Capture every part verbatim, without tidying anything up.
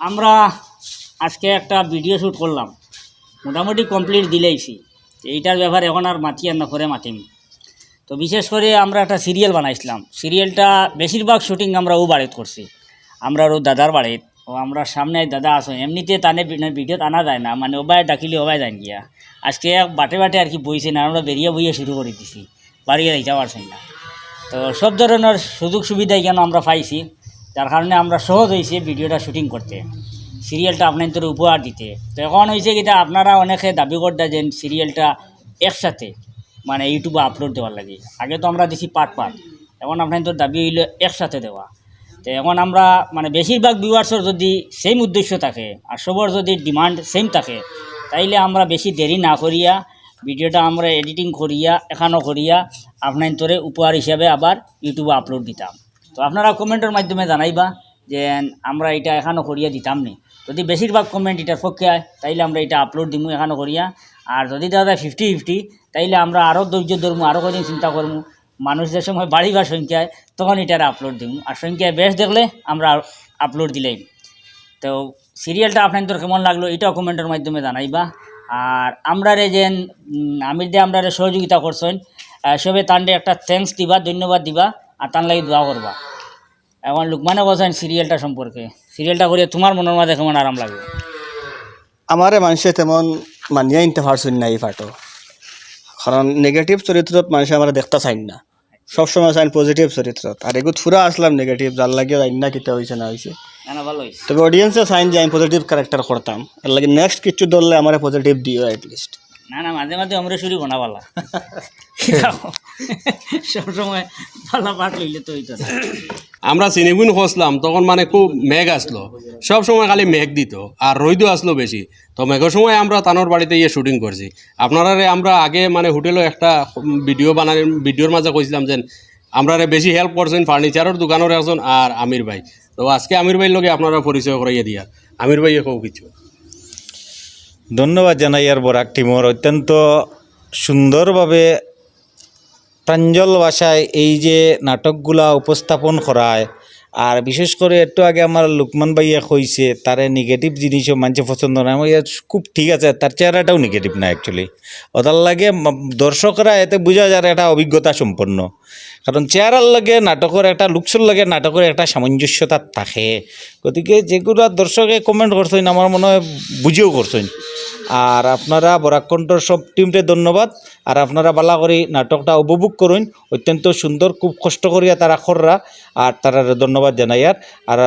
আমরা আজকে একটা ভিডিও শ্যুট করলাম, মোটামুটি কমপ্লিট দিলাইছি। তো এইটার ব্যাপারে এখন আর মাতিয়ার না, পরে মাতিম। তো বিশেষ করে আমরা একটা সিরিয়াল বানাইছিলাম, সিরিয়ালটা বেশিরভাগ শুটিং আমরা ও বাড়িত করছি, আমরার ও দাদার বাড়িত। ও আমরার সামনে দাদা আছে, এমনিতে তানে বি-, ভিডিওত আনা যায় না, মানে ওবায় ডাকিলে ওবায় যাইন গিয়া। আজকে এক বাটে বাটে আর কি বইছে না, আমরা বেরিয়া বইয়া শুরু করি দিছি, বাড়িয়ে যাইতা পারছইন না। তো সব ধরনের সুযোগ সুবিধা এখানে আমরা পাইছি, যার কারণে আমরা সহজ হইছে ভিডিওটা শুটিং করতে, সিরিয়ালটা আপনাইন্তরে উপহার দিতে। তো এখন হইছে কিতা, আপনারা অনেকে দাবি করতা যে সিরিয়ালটা একসাথে মানে ইউটিউবে আপলোড দেওয়ার লাগি। আগে তো আমরা দিছি পার্ট পার্ট, এখন আপনাইন্তর দাবি হইল একসাথে দেওয়া। তো এখন আমরা মানে বেশিরভাগ ভিউয়ার্সর যদি সেম উদ্দেশ্য থাকে আর সবার যদি ডিমান্ড সেম থাকে, তাইলে আমরা বেশি দেরি না করিয়া ভিডিওটা আমরা এডিটিং করিয়া এখানো করিয়া আপনাইন্তরে উপহার হিসাবে আবার ইউটিউবে আপলোড দিতাম। তো আপনারা কমেন্টর মাধ্যমে জানাইবা যে আমরা এটা এখানো করিয়া দিতাম নি। যদি বেশিরভাগ কমেন্ট এটার পক্ষে হয়, তাইলে আমরা এটা আপলোড দিমু এখানো করিয়া। আর যদি দেখা যায় ফিফটি ফিফটি, তাইলে আমরা আরও ধৈর্য ধরমু, আরও কদিন চিন্তা করমু। মানুষ যে সময় বাড়িবার সংখ্যায়, তখন এটারে আপলোড দিমু। আর সংখ্যায় বেশ দেখলে আমরা আপলোড দিলাই। তো সিরিয়ালটা আপনাইন্তর কেমন লাগলো, এটাও কমেন্টর মাধ্যমে জানাইবা। আর আমরারে যেন, উম, আমির দে আমরারে সহযোগিতা করছইন, আহ, সবে তানরে একটা থ্যাঙ্কস দিবা, ধন্যবাদ দিবা, আর তান লাগি দোয়া করবা। এখন লুকমানে কইছইন সিরিয়ালটা সম্পর্কে, সিরিয়ালটা করিয়া তোমার মনর মাঝে কেমন আরাম লাগে? আমারে মানষে তেমন মানিয়া আনতে পারছইন না এই পাঠও, কারণ নেগেটিভ চরিত্রত মানষে আমারে দেখতা চাইন না, সবসময় চাইন পজিটিভ চরিত্রত। আর এগুত পুরা আসলাম নেগেটিভ, যার লাগিয়া জানি না কিতা হইছে না হইছে। না, না, ভালো হইছে। তবে অডিয়েন্সে চাইন যে আমি পজিটিভ ক্যারেক্টার করতাম, এর লাগি নেক্সট কিছু ধরলে আমারে পজিটিভ দিও অ্যাটলিস্ট। না, না, মাঝে মাঝে আমরা শুরু বানা ভালা। সবসময় ভালা পাঠ লইলে তো হইতো না। আমরা সিনেগুন খসলাম, তখন মানে খুব মেঘ আসলো, সব সময় খালি মেঘ দিত, আর রইদও আসলো বেশি। তো মেঘর সময় আমরা তানোর বাড়িতে গিয়ে শুটিং করছি। আপনারারে আমরা আগে মানে হোটেলও একটা ভিডিও বানানোর, ভিডিওর মাঝে কইছিলাম যে আমরারে বেশি হেল্প করছেন ফার্নিচারের দোকানের একজন আর আমির ভাই। তো আজকে আমির ভাইর লগে আপনারা পরিচয় করাইয়া দিয়ার, আমির ভাই কও কিছু। ধন্যবাদ জানাইয়ার বরাক টিমর, অত্যন্ত সুন্দরভাবে প্রাঞ্জল ভাষায় এই যে নাটকগুলা উপস্থাপন করায়। আর বিশেষ করে একটু আগে আমার লুকমান ভাইয়ে কইছে, তারে নেগেটিভ জিনিসও মানষে পছন্দ না। আমি কই, খুব ঠিক আছে, তার চেহারাটাও নেগেটিভ না অ্যাকচুয়ালি। ওটার লাগে ম-, দর্শকরা এতে বুঝা যায় একটা অভিজ্ঞতা সম্পন্ন, কারণ চেহারার লগে নাটকর একটা, লুকসর লগে নাটকর একটা সামঞ্জস্যতা থাকে। গতিকে যেগুলা দর্শকে কমেন্ট করছইন, আমার মনে হয় বুঝিও করছইন। আর আপনারা বরাক কণ্ঠর সব টিমরে ধন্যবাদ। আর আপনারা ভালা করি নাটকটা উপভোগ করইন, অত্যন্ত সুন্দর, খুব কষ্ট করিয়া তারা কররা। আর তারারে ধন্যবাদ জানাইয়ার, আর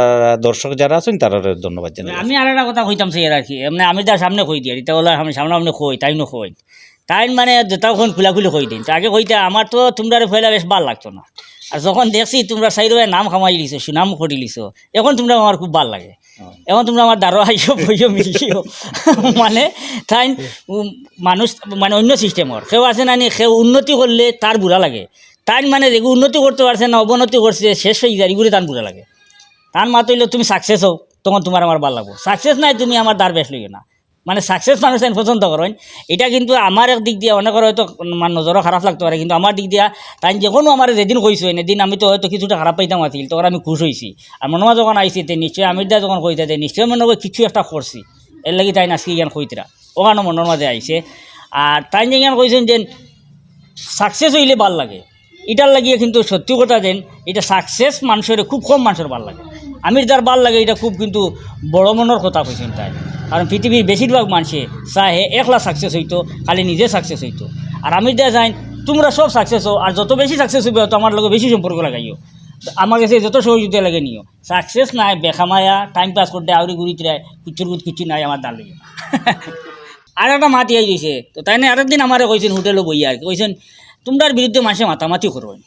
দর্শক যারা আছইন তারারে ধন্যবাদ জানাই। আমি আর একটা কথা কইতাম চাইয়ার আর কি, মানে আমি তার সামনে কই দিয়ার, এটা বলে আমি সামনে সামনে কই, তাইন কই, তাইন মানে যেটা অখন খুলাখুলি কই দিন। তো আগে কইতা আমার তো তোমরারে পয়লা বেশ ভালা লাগতো না, আর যখন দেখছি তোমরা চাইরোবায় নাম কামাই লিছো, সুনাম করি লিছো, এখন তোমরা আমার খুব ভালা লাগে। এখন তোমরা আমার দারো আইও, বইও, মিলিও। মানে তাইন, উম, মানুষ মানে অন্য সিস্টেমর, কেউ আছে না নি, কেউ উন্নতি করলে তার বুরা লাগে। তাইন মানে যেগু উন্নতি করতে পারছে না, অবনতি করছে, শেষ হয়ে যায়, এগুলি তান বুরা লাগে। তান মাত হইলো তুমি সাকসেস হও, তখন তোমার আমার ভালা লাগবো। সাকসেস নাই, তুমি আমার দার বেশ লইও না। মানে সাকসেস মানুষ তাইন পছন্দ করইন। এটা কিন্তু আমার এক দিক দিয়া অনেকের হয়তো মা-, নজরও খারাপ লাগতে পারে, কিন্তু আমার দিক দিয়া তাইন যে কোনো আমারে যেদিন কইছইন, এদিন আমি তো হয়তো কিছুটা খারাপ পাইতাম আছিল, তখন আমি খুশ হইছি। আর মনে হয় যখন আইছি, তে নিশ্চয় আমির দা যখন কইতা, তে নিশ্চয় মনে হয় কিছু একটা করছি, এর লাগি তাইন আজকে ইয়ান কইতরা, ওখানো মনর মাঝে আইছে। আর তাইন যে ইয়ান কইছইন যে সাকসেস হইলে ভালা লাগে, এটার লাগিয়া কিন্তু সত্যি কথা যেন এটা সাকসেস মানুষের খুব কম মানুষের ভালা লাগে। আমির দার ভালা লাগে এটা খুব কিন্তু বড় মনর কথা কইছইন তাইন, কারণ পৃথিবীর বেশিরভাগ মানষে চায় হে একলা সাকসেস হইতো, খালি নিজে সাকসেস হইতো। আর আমির দা চাইন তোমরা সব সাকসেস হও, আর যত বেশি সাকসেস হইবে তত আমার লগে বেশি সম্পর্ক লাগাইও, আমার গেছে যত সহযোগিতা লাগে নিও। সাকসেস নাই, বেকামায়া, টাইম পাস করতে আউরি ঘুরিতে, কিচ্ছুর বুধ কিচ্ছু নাই আমার দার লগে। আর একটা মাত ইয়াই গেছে, তো তাইন আরেকদিন আমারে কইছইন হোটেলো বইয়া আর কি, কইছইন তোমরার বিরুদ্ধে মানষে মাতামাতি করইন,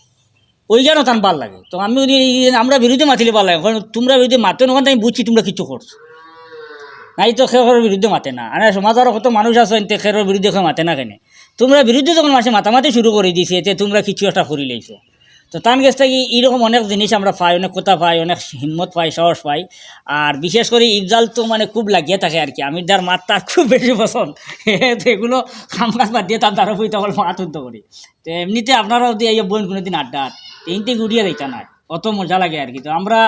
ওই কেন তান ভালা লাগে। তো আমি বলি, এই যে আমরা বিরুদ্ধে মাতিলে ভালা লাগে, কারণ তোমরা বিরুদ্ধে মাতো না, ওখান থেকে আমি বুঝছি তোমরা কিচ্ছু করছো। নাই তো কেউর বিরুদ্ধে মাতে না। আর সমাজর কত মানুষ আছে, এনতে কেউর বিরুদ্ধে কেউ মাতে না কেনে? তোমরা বিরুদ্ধে যখন মানষে মাতামাতি শুরু করি দিছে, এতে তোমরা কিচ্ছু একটা করি লাইছো। তো তান গেছ থাকি এইরকম অনেক জিনিস আমরা পাই, অনেক কথা পাই, অনেক হিম্মত পাই, সাহস পাই। আর বিশেষ করি ইফজাল তো মানে খুব লাগিয়া থাকে আর কি, আমির দার মাত তার খুব বেশি পছন্দ। তো এগুলো কাম কাজ বাদ দিয়া তার দারো বইতে হল মাত উঠতে করি। তো এমনিতে আপনারা যদি এই বইন কোনোদিন আড্ডা, তিনটে গুড়িয়া দিতা না, অত মজা লাগে আর কি। তো আমরা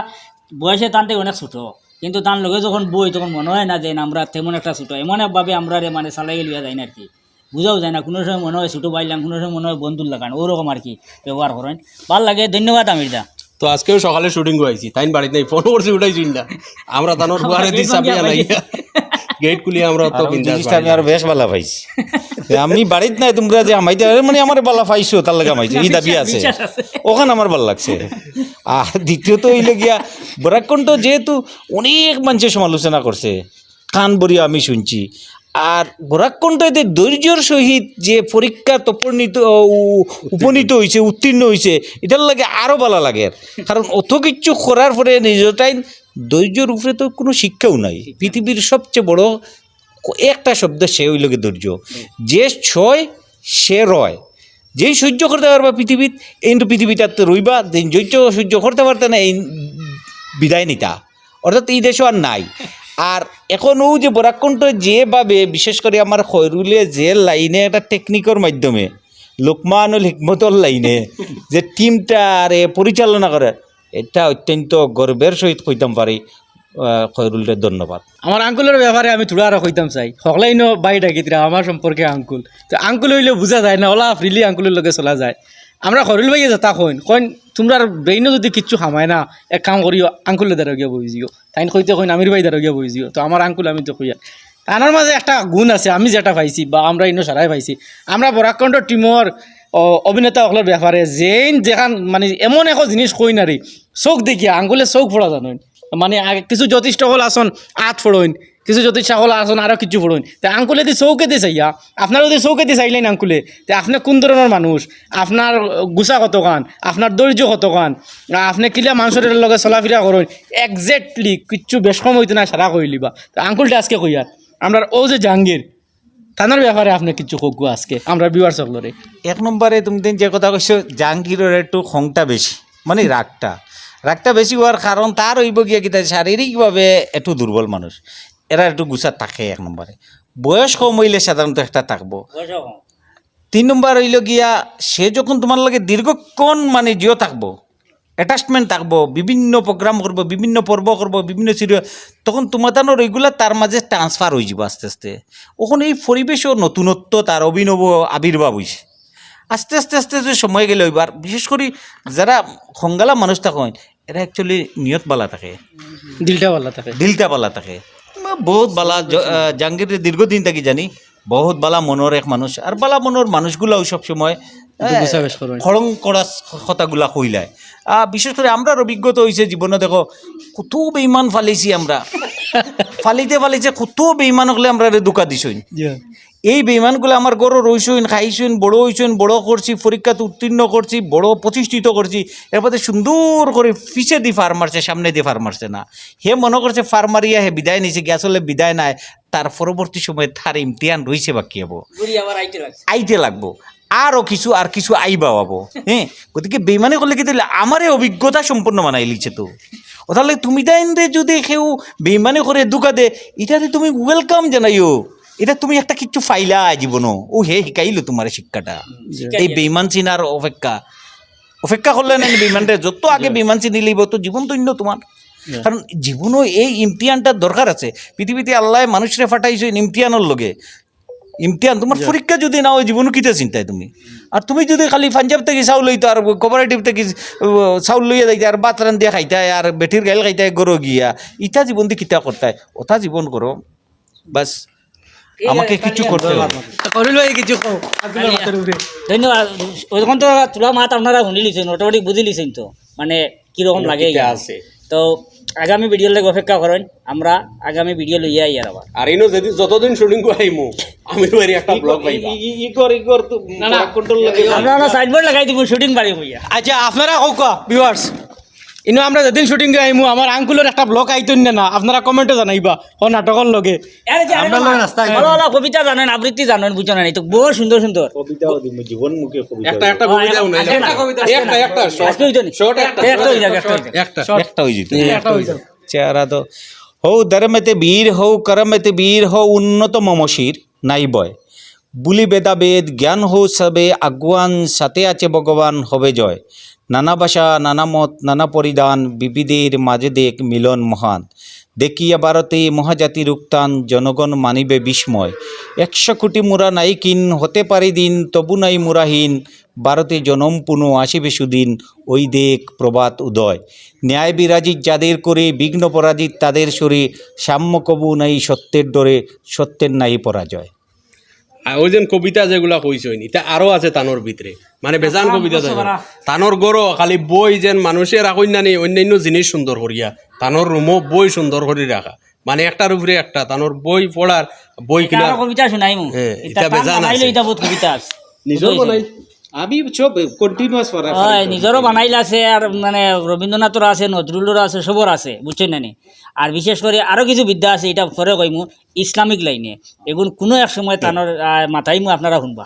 বয়সে তানতে অনেক ছোট, কিন্তু তান লগে যখন বই, তখন মনে হয় না যে না, আমরা তেমন একটা ছোট, এমন একভাবে আমরা রে মানে চালাই লইয়া যাই না আর কি, বুঝাও যায় না। কোনো সময় মনে হয় ছোট ভাই লাখান, কোনো সময় মনে হয় বন্ধুর লাখান, ওরকম আর কি ব্যবহার করেন। ভালা লাগে, ধন্যবাদ আমির দা। তো আজকেও সকালে শুটিং আইছি, তাইন বাড়িত নাই, ফোন করছি উঠাইছইন না। আমরা তানোর দুয়ারে দি চাবি আনাইয়া গেট খুলি আমরা তো আর ওই বিন্দাস জিনিসটা আমি বাড়ি। আরো বেশ ভালা পাইছি। যে আমি বাড়িত নাই, তোমরা যে হামাইতে পারো, মানে আমার ভালা পাইছো, তার লাগি হামাইছো, এই দাবি আছে। বিশ্বাস আছে। ওখান আমার ভালা লাগছে। আর দ্বিতীয়ত অইল গিয়া, বরাক কণ্ঠ যেহেতু অনেক মানুষে সমালোচনা করছে, কান ভরিয়া আমি শুনছি। আর বরাক কণ্ঠ এতে ধৈর্যর সহিত যে পরীক্ষাত উপনীত, উ-, উপনীত হইছে, উত্তীর্ণ হইছে, এটার লাগি আরো ভালা লাগে। কারণ অত কিছু করার পরে নিজটাই ধৈর্যর উপরে তো কোনো শিক্ষাও নাই। পৃথিবীর সবচেয়ে বড় ক-, একটা শব্দ, সে অইল গিয়া ধৈর্য। যে সয়, সে রয়। যেই সহ্য করতে পারবা পৃথিবীত, এই কিন্তু পৃথিবীটাতে রইবা, যেই সহ্য, সহ্য করতে পারতা না, এই বিদায় নিতা। অর্থাৎ এই দেশও আর নাই। আর এখন ও যে বরাক কণ্ঠ যেভাবে, বিশেষ করে আমার খয়রুলে যে লাইনে একটা টেকনিকর মাধ্যমে, লোকমানুল হিকমতর লাইনে যে টিমটারে পরিচালনা করে, এটা অত্যন্ত গর্বের সহিত কইতাম পারি, আহ, খয়রুলরে ধন্যবাদ। আমার আঙ্কুলর ব্যাপারে আমি থুড়া আরো কইতাম চাই। হকলাইনও ভাই ডাকিতরা আমার সম্পর্কে আঙ্কুল। তো আঙ্কুল অইলে বুঝা যায় না, ওলা freely আঙ্কুলর লগে চলা যায়। আমরা খয়রুল ভাইয়ে যেতা কইন, কইন, "তুমরার ব্রেইনও যদি কিচ্ছু হামায় না, এক কাম করিও, আঙ্কুলর দ্বারা গিয়া বই যিও।" তাইন কইতে কইন, "আমির ভাই দ্বারা গিয়া বই যিও।" তো আমার আঙ্কুল আমি তো কইয়া। তানর মাঝে একটা গুণ আছে, আমি যেটা পাইছি বা আমরা ইনো সারাই পাইছি। আমরা বরাক কণ্ঠ টিমর, অ, অভিনেতা অকলর ব্যাপারে যেইন যেখান মানে এমন একো জিনিস কইন আর কি, চউখ দেখিয়া, আঙ্কুলে চউখ পড়া জানইন। মানে আগে কিছু জ্যোতিষ অকল আছইন, আত পড়ইন, কিছু জ্যোতিষ অকল আছইন, আরো কিছু পড়ইন। তে আঙ্কুলে দি চউখে দি চাইয়া, আপনারা যদি চউখে দি চাইলেন আঙ্কুলে, তে আপনে কোন ধরনর মানুষ, আপনার গুছা কতখান, আপনার ধৈর্য কতখান, আপনে কিলা মানষর লগে চলাফিরা করইন, exactly কিচ্ছু বেশ কম অইতো না, সারা কইলিবা। তে আঙ্কুলটা আজকে কইয়ার, আমরার অউ যে জাহাঙ্গীর, তানর ব্যাপারে আপনে কিচ্ছু কউক্কা আজকে, আমরা viewers অকলরে। এক নম্বরে তুমি দিন যে কথা কইছো, জাহাঙ্গীরর একটু খংটা বেশি, মানে রাগটা, রাগটা বেশি অওয়ার কারণ তার অইবো গিয়া কিতা, শারীরিকভাবে একটু দুর্বল মানুষ, এরা একটু গুছা থাকে এক নম্বরে। বয়স কম অইলে সাধারণত একটা থাকবো। বয়সও কম। তিন নম্বর অইল গিয়া, সে যখন তুমার লগে দীর্ঘক্ষণ মানে জিও থাকবো, attachment থাকবো, বিভিন্ন program করবো, বিভিন্ন পর্ব করবো, বিভিন্ন serial, তখন তুমার তানোর ওইগুলা তার মাঝে transfer অইযিবো আস্তে আস্তে। অখন এই পরিবেশও নতুনত্ব তার অভিনব আবির্ভাব অইছে। আস্তে আস্তে আস্তে আস্তে সময় গেলে অইবার, বিশেষ করি যারা খংগালা মানুষ থাকইন, এরা actually নিয়ত বালা থাকে, দিলটা বালা থাকে। দিলটা বালা থাকে। বহুত বালা, জ-, আহ, জাহাঙ্গীররে দীর্ঘদিন থাকি জানি, বহুত বালা মনর এক মানুষ। আর বালা মনর মানুষগুলাও সব সময়, একটু আহ, গুছা বেশ করইন। খড়ং করা কথাগুলা কইলায়। আহ, বিশেষ করি আমরার অভিজ্ঞতা অইছে জীবনে, দেখো, কত বেইমান ফালিছি আমরা। ফালিতে ফালিতে কত বেইমান অকলে আমরারে ধোকা দিছইন। জি। এই বেইমানগুলা আমার ঘরো রইছইন, খাইছইন, বড় অইছইন, বড় করছি, পরীক্ষাত উত্তীর্ণ করছি, বড় প্রতিষ্ঠিত করছি, এর বাদে সুন্দর করি পিছেদি ফার মারছে, সামনেদি ফার মারছে না। হে মনো করছে ফার মারিয়া হে বিদায় নিছে, গিয়া আসলে বিদায় নায়, তার পরবর্তী সময়ে তার ইমতিহান রইছে বাকি অবো। ঘুরি আবার আইতে লাগছে। আইতে লাগবো। আরো কিছু, আর কিছু আইবা অবো। হ্যাঁ, গতিকে বেইমানি করলে কিতা অইলো, আমারে অভিজ্ঞতা সম্পন্ন বানাইলিছে তো। অতালে তুমি তাইনরে যদি কেউ বেইমানি করে ধোকা দে, ইটারে তুমি welcome জানাইও। ইটা তুমি একটা কিচ্ছু পাইলা জীবনো। অউ হে হিকাইলো তুমারে শিক্ষাটা। জি। এই বেইমান চিনার অপেক্ষা। অপেক্ষা করলে না বেইমানরে, যত আগে জি। বেইমান চিনিলিবো, তো জীবন ধন্য তুমার। জি। কারণ জীবনো এই ইমতিহানটার দরকার আছে। পৃথিবীতে আল্লায় মানুষরে পাঠাইছইন ইমতিহানর লগে। ইমতিহান, তুমার জি। পরীক্ষা যদি না অয়, জীবনো কিতা চিন্তায় তুমি? আর তুমি যদি খালি পাঞ্জাব থাকি চাউল লইতায়, আর cooperative থাকি, আহ, চাউল লইয়া যাইতায়, আর ভাত রান্ধিয়া খাইতায়, আর বেটির গাইল খাইতায় ঘরো গিয়া, ইতা জীবনদি কিতা করতায়? অতা জীবন করো। বাস, ঠিক আমাকে আছে, কিছু তাহলে করতে হবে। খয়রুল ভাই কিছু কও, আব্দুল্লাহ মাথার উপরে। ধন্যবাদ। অখন তো থুড়া মাত আপনারা হুনিলিছইন, automatic বুঝিলিছইন তো, মানে কিরকম লাগে কিতা ইয়া। আছে। তো আগামী video লাগি অপেক্ষা করইন, আমরা আগামী video লইয়া আইয়ার আবার। আর ইনো যেদিন, যতদিন shooting আইমু, আমির ভাইর একটা vlog পাইবা। ই, ই, ই কর, ই কর, তো না, না। Control লাগে। আমরা, আমরা signboard লাগাই দিমু, shooting বাড়ি কইয়া। আচ্ছা, আপনারা কউক্কা, viewers, ইনো আমরা যেদিন shooting আইমু, আমার আঙ্কুলর একটা vlog আইতো না, না, আপনারা comment-ও জানাইবা, ও নাটকর লগে। আরে যে আমরা আমরা লগে রাস্তায় ভালা ভালা কবিতা জানইন, আবৃত্তি জানইন, বুঝো না নি তো, বহুত সুন্দর সুন্দর। কবিতাও দিমু, জীবন মুখে কবিতা একটা, দিমু। একটা কবিতা আচ্ছা, হুনাইলাম। একটা কবিতা। একটা, একটা, short। আজকে অইতো নি? Short একটা। একটা অই যাক, একটা অই যাক। একটা। Short। একটা অই যাইতো। একটা অই যাক। চেহারা তো, হউ ধর্মেতে বীর, হউ করমেতে বীর, হউ উন্নত মম শির, নাই ভয়। ভুলি ভেদাভেদ, জ্ঞান হউ সবে আগুয়ান, সাথে আছে ভগবান, হবে জয়। নানা ভাষা, নানা মত, নানা পরিধান, বিবিধের মাঝে দেখ মিলন মহান। দেখিয়া ভারতে মহাজাতির উত্থান, জনগণ মানিবে বিস্ময়। একশো কোটি মুরা নাইকিন, হতে পারি দিন, তবু নাই মুরাহীন। ভারতে জনম পুনঃ আসিবে সুদিন, ওই দেখ প্রভাত উদয়। ন্যায় বিরাজিত যাদের করে, বিঘ্ন পরাজিত তাদের সরে। সাম্য কবু নাই সত্যের ডরে, সত্যের নাই পরাজয়। আর ওই যেন কবিতা যেগুলা কইছইন, ইতা আরো আছে তানর ভিতরে, মানে বেজান কবিতা তানর। তানর ঘরো খালি বই যেন মানুষে রাখইন না নি, অন্যান্য জিনিস সুন্দর করিয়া, তানর রুমও বই সুন্দর করি রাখা, মানে একটার উপরে একটা, তানর বই পড়ার, বই কিনা। আরো কবিতা শুনাইমু। হ্যাঁ, ইতা ইতা তান বেজান বানাইলো, আছে। ইতা বহুত কবিতা আছে। নিজর বুঝতে বানাই। আমি সব কন্টিনিউয়াস পড়া হয়, নিজরও বানাইল আছে, আর মানে রবীন্দ্রনাথর আছে, নজরুলর আছে, সবর আছে, বুঝছইন না নি? আর বিশেষ করে আরো কিছু বিদ্যা আছে, ইটা পরে কইমু, ইসলামিক লাইনে। এগুন কোনো এক সময় তানর, আহ, মাতাইমু, আপনারা শুনবা।